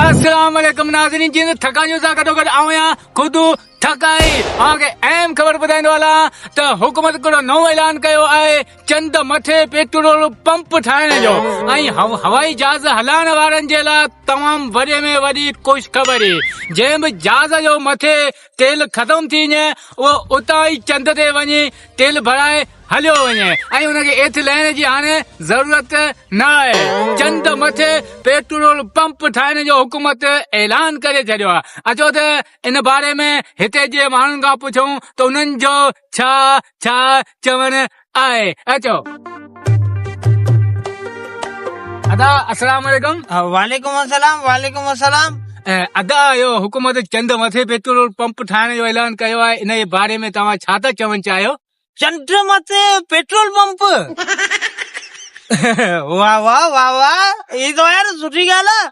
السلام عليڪم ناظرين جيئن ته ٿڪانيون سان گڏو گڏ آئون آهيان خود ٿڪائي اوهان کي اهم خبر ٻڌائيندو هلان ته حڪومت هڪڙو نئون اعلان ڪيو آهي چند مٿي پيٽرول پمپ ٺاهڻ جو ۽ هوائي جهاز هلائڻ وارن جي لاء تمام وڏي ۾ وڏي خوشخبري جنهن به جهاز جو مٿي تيل ختم ٿي وڃي اهو اتان ئي چند تي وڃي تيل ڀرائي هليو وڃي ۽ ان کي ايٿ لهڻ جي هاڻي ضرورت نه آهي. چند مٿي پيٽرول پمپ ٺاهڻ جو حڪومت اعلان ڪري ڇڏيو آهي. اچو ته ان باري ۾ هتي جي ماڻهن کان پڇون ته انهن جو ڇا ڇا چوڻ آهي. اچو. ادا السلام عليڪم. وعليڪم السلام وعليڪم السلام. ادا اهو حڪومت چند مٿي پيٽرول پمپ ٺاهڻ جو اعلان ڪيو آهي ان جي باري ۾ توهان ڇا ٿا چوڻ چاهيو؟ چنڊ مٿي پيٽرول پمپ واه واه واه واه هي تو يار سٺي ڳالهه آ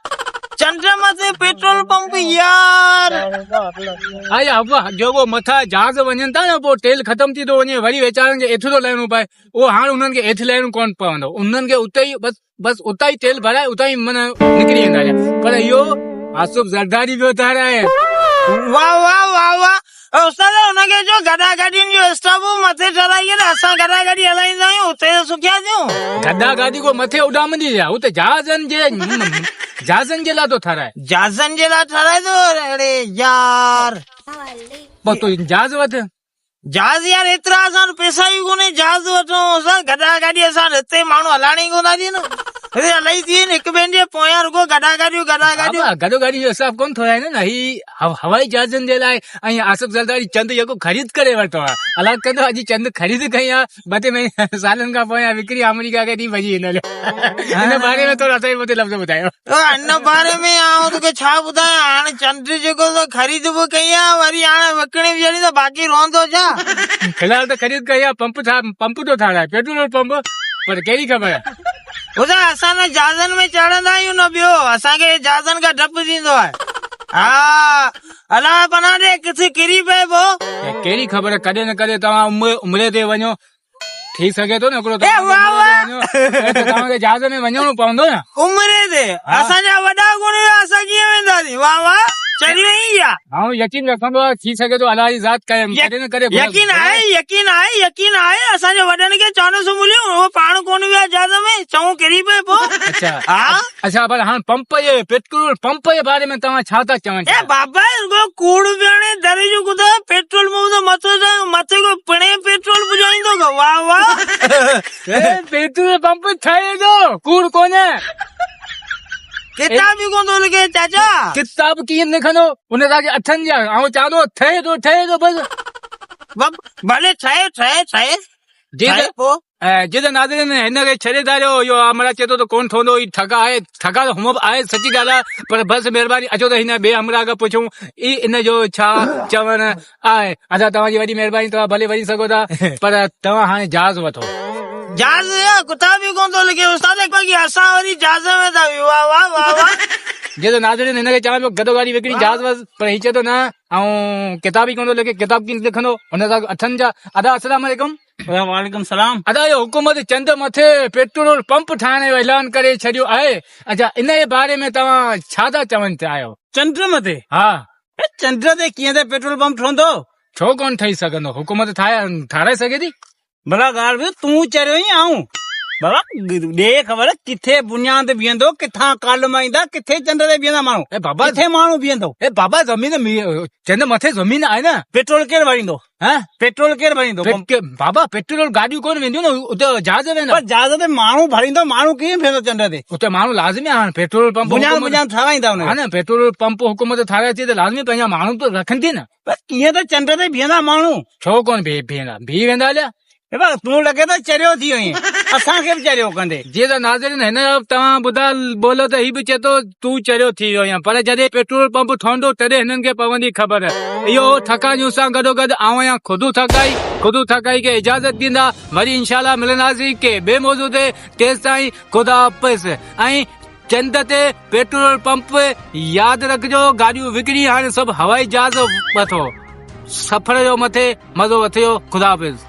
چنڊ مٿي پيٽرول پمپ يار آيا ابا جو وہ مٿا جهاز وڃن ٿا نه پوء تيل ختم ٿي ٿو وڃي وري ويچارن کي هيٺ ٿو لهڻو پئي اهو هاڻ انهن کي هيٺ لهڻو ڪونه پوندو انهن کي اتي ئي بس بس اتان ئي تيل ڀرائي اتان ئي من نڪري ويندا هليا پر اهو آصف زرداري پيو ٺاهرائي. واه واه واه واه استاد ان کي چئو گڏا گاڏين جو اسٽاپ به مٿي ٺهرائي ڪري اسان گڏا گاڏي هلائيندا آهيون اتي ته سکيا ٿيون. گڏا گاڏي ڪو مٿي اڏامندي ڇا هو ته جهازن جي جهازن جي لاء ٿو ٺهرائي. جهازن جي لاء ٺهرائي ٿو اڙي يار. پوء تون جهاز وٺ. جهاز يار ايترا اسان وٽ پئسا ئي ڪونهي جهاز وٺون اسان گڏا گاڏي اسان وٽ هتي ماڻهو هلائڻ ئي ڪونه ٿا ڏين هتي الائي ٿي ويا آهن هڪ ٻين جي پويان رڳو گڏا گاڏيون گڏا گاڏيون بابا گڏو گاڏي جو حساب ڪونه ٿو آهي نه هي هوائي جهازن جي لاء ۽ آصف زرداري چند جيڪو خريد ڪري ورتو آهي الاء ڪندو اڄ چند خريد ڪئي آهي ٻه ٽي مهينا سالن کان پوء وڪري آمريڪا کي ڏي ڀڄي ويندو ان باري ۾ ٿورو اسان کي لفظ ٻڌايو ان باري ۾ آئون توکي ڇا ٻڌايان هاڻي چنڊ جيڪو سو خريد به ڪئي آ وري هاڻي وڪڻي به ڇڏي ته باقي روندو ڇا في الحال ته خريد ڪئي آ پمپ ٺا پمپ ٿو ٺاراهي پيٽرول پمپ پر ڪهڙي خبر ٻڌا اسان نه جهازن ۾ چڙهندا آهيون نه ٻيو اسان کي جهازن کان ڊپ ٿيندو آهي ها الا پناهه ڏي ڪٿي ڪري پئي پو. ڪهڙي خبر ڪڏهن نه ڪڏهن توهان عمري تي وڃو ٿي سگهي ٿو نه هڪڙو توهان کي جهاز ۾ وڃڻو پوندو نه عمري تي اسان جا وڏا ڪونه ويا اسان ڪيئن وينداسين واه واه چريو ئي يا آئون يقين رکندو آهيان ٿي سگهي ٿو الله جي ذات ڪري ڪڏهن نه ڪڏهن يقين آهي يقين آهي يقين آهي اسان جي وڏن کي چانس مليو هو پاڻ ڪونه ويا جهاز ۾ چئون ڪري پئي پو اچها ها اڇا پر هاڻ پمپ جي پيٽرول پمپ جي باري ۾ توهان ڇا ٿا چوڻ اي بابا رڳو ڪوڙ پيو هڻي در جو ڪتو پيٽرول پمپ ته مٿو ته مٿي ڪو پڻي پيٽرول پڄائيندو ڪو واه واه اي پيٽرول پمپ ٺهي ٿو ڪوڙ ڪونهي ڪتاب به ڪون ٿو لکي چاچا ڪتاب ڪيئن لکندو ان تان کي اٺن جا آئون چوان ٿو ٺهي ٿو ٺهي ٿو بس ڀلي ٺهي ٺهي ٺهي جي ته جي ته ناظرين هن کي ڇڏي ڌاريو اهو همراهه چئي ٿو ته ڪونه ٺهندو هي ٺڳ آهي ٺڳ ته هونء به آهي سچي ڳالهه آهي پر بس مهرباني اچو ته هن ٻئي همراهه کان پڇون هي ان جو ڇا چوڻ آهي ادا توهان جي وڏي مهرباني توهان ڀلي وڃي سگهو ٿا پر توهان هاڻي جهاز وٺو جهاز يا ڪتاب به ڪونه ٿو لکي استاد باقي اسان وري جهاز ۾ ٿا ويهون واه واه واه واه جي ته ناظرين هن کي چوان پيو گدو گاڏي وڪڻي جهاز وس پر هي چئي ٿو نه آئون ڪتاب ئي ڪونه ٿو لکي ڪتاب ڪيئن لکندو هن سان اٺن جا ادا السلام عليڪم وعليڪم السلام ادا اهو حڪومت چند مٿي پيٽرول پمپ ٺاهڻ جو اعلان ڪري ڇڏيو آهي اچا ان جي باري ۾ توهان ڇا ٿا چوڻ چاهيو چنڊ مٿي ها چنڊ تي ڪيئن ته پيٽرول پمپ ٺهندو ڇو ڪونه ٺهي سگهندو حڪومت ٺاهرائي سگهي ٿي ڀلا ڳالهه ٻڌ تون چريو آهين آئون بابا ڏي خبر ڪٿي بنياد بيهندو ڪٿان ڪالم ايندا ڪٿي چنڊ تي بيهندا ماڻهو اي بابا ڪٿي ماڻهو بيهندو اي بابا زمين چنڊ مٿي زمين آهي نه پيٽرول ڪير ڀريندو ها پيٽرول ڪير ڀريندو بابا پيٽرول گاڏيون ڪونه وينديون نه اتي جهاز ويندا پر جهاز تي ماڻهو ڀريندو ماڻهو ڪيئن بيهندو چنڊ تي اتي ماڻهو لازمي آهن پيٽرول پمپ بنياد بنياد ٺهرائيندا ان ها نه پيٽرول پمپ حڪومت ٺهرائي ٿي ته لازمي پنهنجا ماڻهو ته رکندي نه پر ڪيئن ته چنڊ تي بيهندا ماڻهو؟ ڇو ڪونه بيهندا؟ بيهي ويندا هليا. بابا تون لڳي ٿو چريو ٿي ويو آهين، اسان کي به چريو ڪندي. جي ته ناظرين هن وقت توهان ٻڌا ٻولو ته هي به چئي ٿو تون چريو ٿي ويو آهين پر جڏهن پيٽرول پمپ ٺهندو تڏهن هنن کي پوندي خبر. اهو هو ٿڪا نيوز سان گڏوگڏ آئون آهيان خدو ٿڪائي خدو ٿڪائي کي اجازت ڏيندا وري انشاء الله ملنداسين ڪنهن ٻئي موضوع تي تيستائين خدا حافظ ۽ چنڊ تي پيٽرول پمپ ياد رکجو گاڏيون وڪڻي هاڻي سڀ هوائي جهاز وٺو سفر جو مٿي مزو وٺجو خدا حافظ.